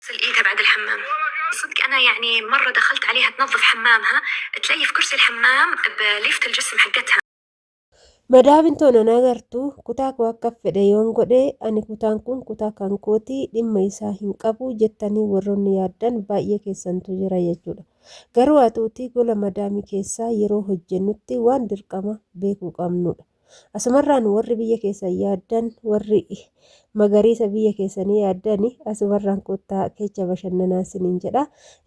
تغسل ايدها بعد الحمام. صدق انا يعني مره دخلت عليها تنظف حمامها، تليف كرسي الحمام بليفة الجسم حقتها. Madaamin too nan agartu kutaa koo akka fedhe yoon godhe ani kutaan kun kutaa kan kooti dhimma isaa hin qabu jettanii warroonni yaaddan baay'ee keessantu jira jechuudha. Garuu haa ta'uutii gola madaamii keessaa yeroo hojjennutti waan dirqama beekuu qabnudha. Asumarraan warri biyya keessan yaaddan warri magariisa biyya keessanii yaaddani asumarraan koottaa kecha bashannanaa isiniin jedha.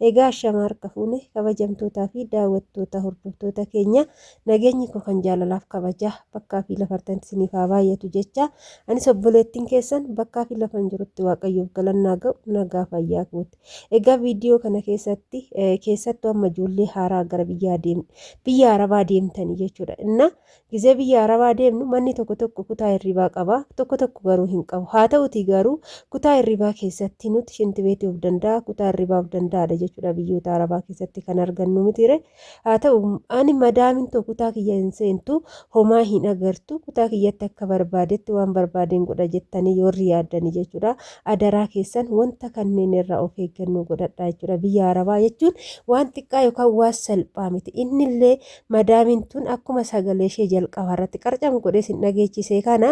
Egaa ashama harka fuune kabajamtootaa fi daawwattoota hordoftoota keenya nageenyi koo kan jaalalaaf kabajaa bakkaa fi lafartan isiniif haa baay'atu jecha anis obboleettiin keessan bakkaa fi lafan jirutti waaqayyoof galannaa ga'u nagaa fayyaa kooti. Egaa viidiyoo kana keessatti keessattuu amma ijoollee haaraa gara biyyaa deem biyya arabaa deemtanii jechuudha. Inna Gizee biyya Arabaa deemnu manni tokko tokko kutaa hirribaa qaba, tokko tokko garuu hin qabu. Haa ta'utii garuu kutaa hirribaa keessatti nuti shintibeetii of danda'a, kutaa hirribaa of danda'aadha jechuudha biyyoota Arabaa keessatti kan argannu mitiire. Haa ta'u ani madaamin too kutaa kiyya hin seentu, homaa hin agartu, kutaa kiyyatti akka barbaadetti waan barbaadeen godha jettanii warri yaaddanii jechuudha. Adaraa keessan wanta kanneen irraa of eeggannoo godhadhaa jechuudha. Biyya Arabaa jechuun waan xiqqaa yookaan waan salphaa miti. Innillee Madaamiin tun akkuma sagalee ishee jalqabaa irratti qarcam godhee isin dhageechise kana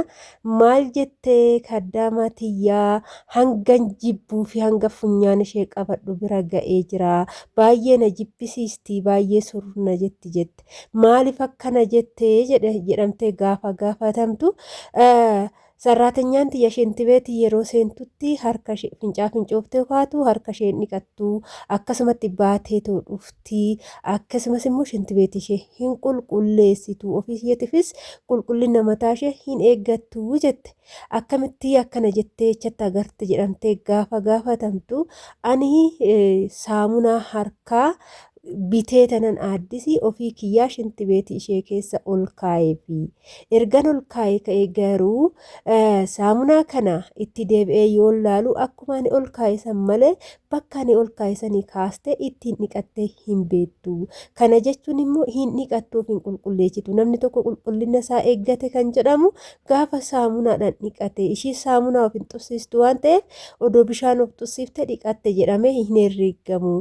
maal jettee kaddaamaa tiyyaa hangan jibbuu fi hanga funyaan ishee qabadhu bira ga'ee jira. Baay'ee na jibbisiisti, baay'ee surna jetti jette. Maaliif akkana jettee jedhe jedhamtee gaafa gaafatamtu Sarraatanyaan tiyya shintibeetii yeroo seentutti harka ishee fincaa fincooftee kaatu harka ishee hin dhiqattu akkasumatti baateetoo dhufti akkasumas immoo shintibeetii ishee hin qulqulleessitu ofii isheetifis qulqullina mataa ishee hin eeggattu jette akkamitti akkana jettee echatti agarte jedhamtee gaafa gaafatamtu ani saamunaa harkaa bitee tanan aaddisi ofii kiyyaa shintibeetii ishee keessa ol kaa'eefi. Ergan ol kaa'ee ka'ee garuu saamunaa kana itti deebi'ee yoon laalu akkuma ani ol kaa'e san malee bakka ani ol kaa'e sanii kaastee ittiin dhiqattee hin beektu. Kana jechuun immoo hin dhiqattuuf hin qulqulleessitu. Namni tokko qulqullina isaa eeggate kan jedhamu gaafa saamunaadhaan dhiqate ishii saamunaa of hin xussiistu waan ta'eef odoo bishaan of xussiifte dhiqatte jedhamee hin herreeggamu.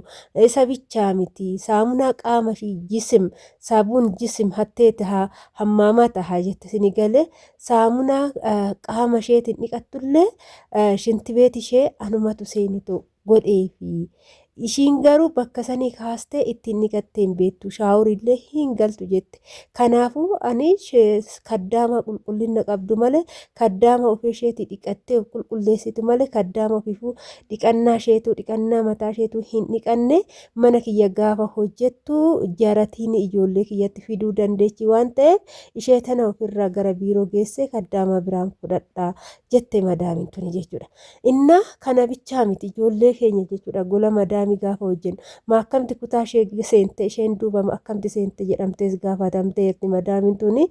Isa bichaa miti saamunaa qaama ishii jisim saabuun jisim hattee taha hammaamaa taha jette sini galee saamunaa qaama isheetiin dhiqattullee shintibeeti ishee anumatu seenitu godheefi. Ishiin garuu bakka sanii kaastee ittiin dhiqattee hin beektu shaaworiillee hin galtu jette. Kanaafuu ani kaddaama qulqullina qabdu malee kaddaama ofii isheetii dhiqattee of qulqulleessitu malee kaddaama ofiifuu dhiqannaa isheetuu dhiqannaa mataa isheetuu hin dhiqanne mana kiyya gaafa hojjettu jaratiin ijoollee kiyyatti fiduu dandeechi waan ta'eef ishee tana ofirraa gara biiroo geessee kaddaama biraan fudhadha jette madaamin tuni jechuudha. Innaa kana bichaa miti ijoollee keenya jechuudha gola madaamii gaafa hojjennu ma akkamti kutaa ishee seente isheen duuba ma akkamti seente jedhamtees gaafatamteerti madaamin tuni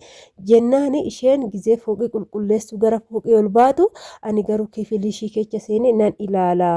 jennaani isheen gizee fooqii qulqulleessuu gara fooqii ol baatu ani garuu kifilii ishii keessa seenee nan ilaala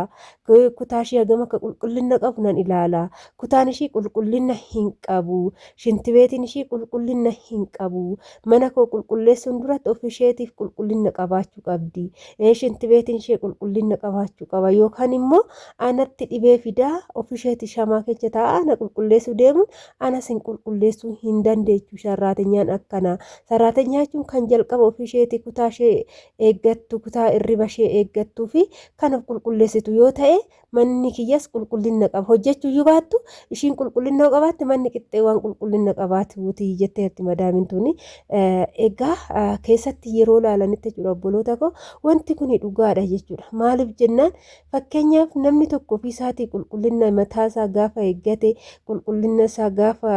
kutaa ishii hagam akka qulqullina qabu nan ilaala kutaan ishii qulqullina hin qabu shintibeetiin ishii qulqullina hin qabu mana koo qulqulleessuun duratti of isheetiif qulqullina qabaachuu qabdi Ee shintibeetiin ishee qulqullinna qabaachuu qaba yookaan immoo anatti dhibee fidaa ofisheeti shamaa keessa taa'aa ana qulqulleessuu deemuun anas hin qulqulleessuu hin dandeechu sharraatinyaan akkanaa. Sarraatinyaa jechuun kan jalqaba ofisheeti kutaa ishee eeggattu kutaa irriba ishee eeggattuu fi kan of qulqulleessitu yoo ta'e manni kiyyas qulqullinna qaba. Hojjechuu iyyuu baattu ishiin qulqullinna yoo qabaatte manni qixxee waan qulqullinna qabaatuuti jetteerti madaamin tuni. Egaa keessatti yeroo laalanitti jechuudha obboloota koo wanti kuni dhugaadha jechuudha. Maaliif jennaan fakkeenyaaf namni tokko ofii isaatii qulqullinna mataa isaa gaafa eeggate qulqullinna isaa gaafa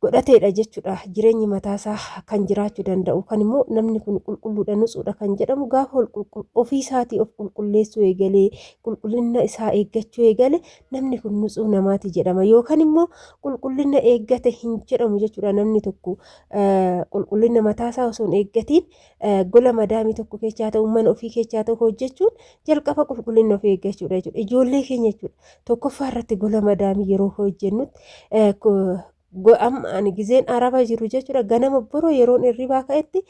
godhateedha jechuudha. Jireenyi mataasaa kan jiraachuu danda'u kan immoo namni kun qulqulluudha nutsuudha kan jedhamu gaafa ofii isaatii of qulqulleessuu eegalee qulqullina isaa eeggachuu eegale namni kun nutsuu namaati jedhama. Yookaan immoo qulqullina eeggate hin jedhamu jechuudha namni tokko qulqullina mataasaa osoo hin eeggatiin gola madaamii tokko keessaa ta'u mana ofii keessaa ta'u hojjechuun jalqaba qulqullina ofii eeggachuudha jechuudha. Ijoollee keenya jechuudha tokkoffaa irratti gola madaamii yeroo hojjennutti Amma ani gizeen araba jiru jechuudha ganama boroo yeroon irribaa ka'etti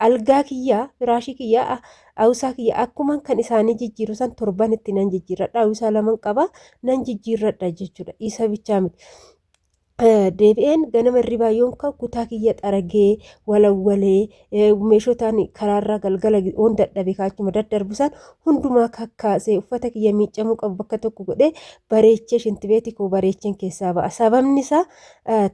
algaa kiyyaa firaashii kiyyaa hawusaa kiyya akkuma kan isaanii jijjiiru san torbanitti nan jijjiirradha. Hawusaa laman qaba nan jijjiirradha jechuudha. Isa bichaa miti. Deebi'een ganama irribaa yoon ka'u kutaa kiyya xaragee walawwalee meeshotaan karaarraa galgala oon dadhabe kaachuma daddarbu san hundumaa kakkaasee uffata kiyya miiccamuu qabu bakka tokko godhee bareechee shintibeetii koo bareecheen keessaa ba'a. Sababni isaa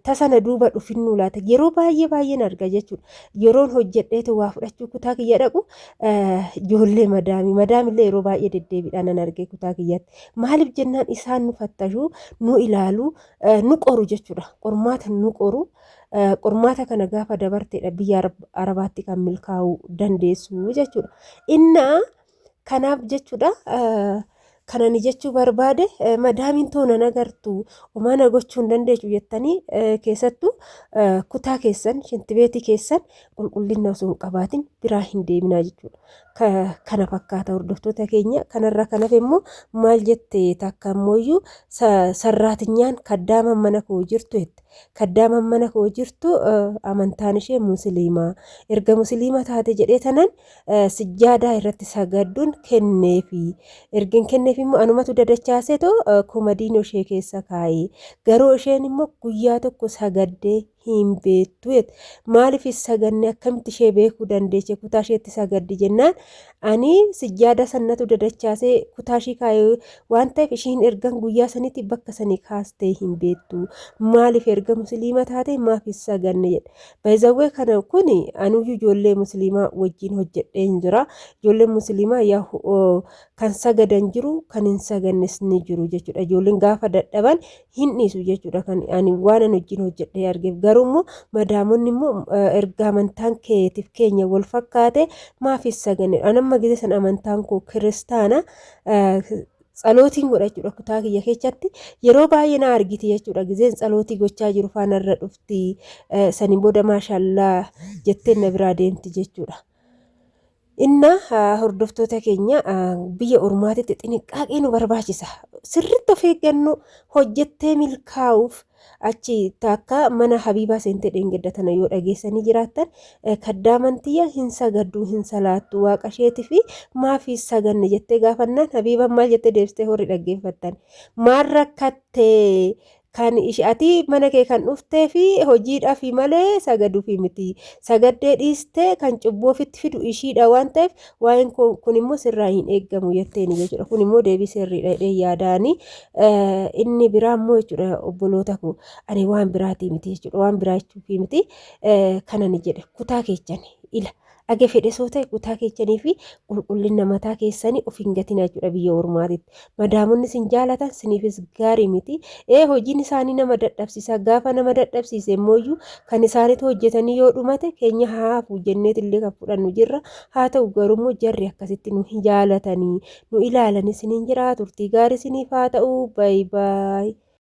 tasa na duuba dhufinnuu laata yeroo baay'ee baay'een arga jechuudha. Yeroon hojjedheetu waa fudhachuu kutaa kiyya dhaqu ijoollee madaamii madaamillee yeroo baay'ee deddeebiidhaan nan arge kutaa kiyyatti. Maaliif jennaan isaan nu fattashuu nu ilaalu nu qoru jechuudha. Qormaata nu qoru. Qormaata kana gaafa dabarteedha biyya Arabaatti kan milkaa'uu dandeessu jechuudha. Innaa kanaaf jechuudha kan ani jechuu barbaade madaamiin too nan agartu homaa na gochuu hin dandeechu jettanii keessattuu kutaa keessan shintibeetii keessan qulqullina osoo hin qabaatin biraa hin deeminaa jechuudha. Kana fakkaata hordoftoota keenya. Kanarraa kan hafe immoo maal jette takka ammoo sarraatinyaan kaddaaman mana koo jirtu jette. Kaddaaman mana koo jirtu amantaan ishee musliimaa. Erga musliima taate jedhee tanan sijjaadaa irratti sagadduun kenneefi. Ergin kenneef immoo anumatu dadachaaseetoo komadiinoo ishee keessa kaa'e. Garuu isheen immoo guyyaa tokko sagaddee hin beektu jette. Maaliif hin saganne akkamitti ishee beekuu dandeeche kutaa isheetti sagaddi jennaan ani sijjaada sannatu dadachaasee kutaa ishii kaa'e waan ta'eef ishiin ergan guyyaa sanitti bakka sanii kaastee hin beektu. Maaliif erga musliima taate maaf hin saganne jedhe. Bayizawwee kana kun anuyyuu ijoollee musliimaa wajjin hojjedheen jira. Ijoolleen musliimaa yaa kan sagadan jiru kan hin sagannes ni jiru jechuudha. Ijoolleen gaafa dadhaban hin dhiisu jechuudha kan ani waan ani wajjin hojjedhee argeef. Garuu immoo madaamonni immoo erga amantaan keetiif keenya wal fakkaate maaf hin saganne. An amma gizee san amantaan koo kiristaana tsalootiin godha jechuudha kutaa kiyya keessatti yeroo baay'ee na argiti jechuudha gizeen tsalootii gochaa jiru faana irra dhufti saniin booda maashallaa jetteen na biraa deemti jechuudha. Inna hordoftoota keenya biyya ormaatitti xiniqqaaqee nu barbaachisa. Sirriitti of eeggannoo hojjettee milkaa'uuf achi takka mana Habiibaa seentee dheengadda tana yoo dhageessanii jiraattan kaddaaman tiyya hin sagadduu hin salaattu waaqa isheetii fi maaf hin saganne jettee gaafannaan Habiibaan maal jettee deebistee horri dhaggeeffattan. Maal rakkattee Kan ishi ati mana kee kan dhuftee fi hojiidhafi malee sagaduufi miti. Sagaddee dhiistee kan cubbuu ofitti fidu ishiidha waan ta'eef waa'een kun immoo sirraa hin eeggamu jetteeni jechuudha. Kun immoo deebii sirriidha jedhee yaadaani. Inni biraa immoo jechuudha obboloota koo ani waan biraatii miti jechuudha. Waan biraa jechuufi miti kanani jedhe kutaa keechan ila. Aga fedhes yoo ta'e kutaa keechanii fi qulqullinna mataa keessanii of hin gatinaa jechuudha biyya ormaatitti. Madaamonni isin jaalatan siniifis gaarii miti. Ee hojiin isaanii nama dadhabsiisa. Gaafa nama dadhabsiise immooyyuu kan isaanitu hojjetanii yoo dhumate keenya haa hafu jenneetillee kan fudhannu jirra. Haa ta'u garuummoo jarri akkasitti nu hin jaalatanii nu ilaalanii isiniin jira. Turtii gaarii isiniif haa ta'u. Baay baay.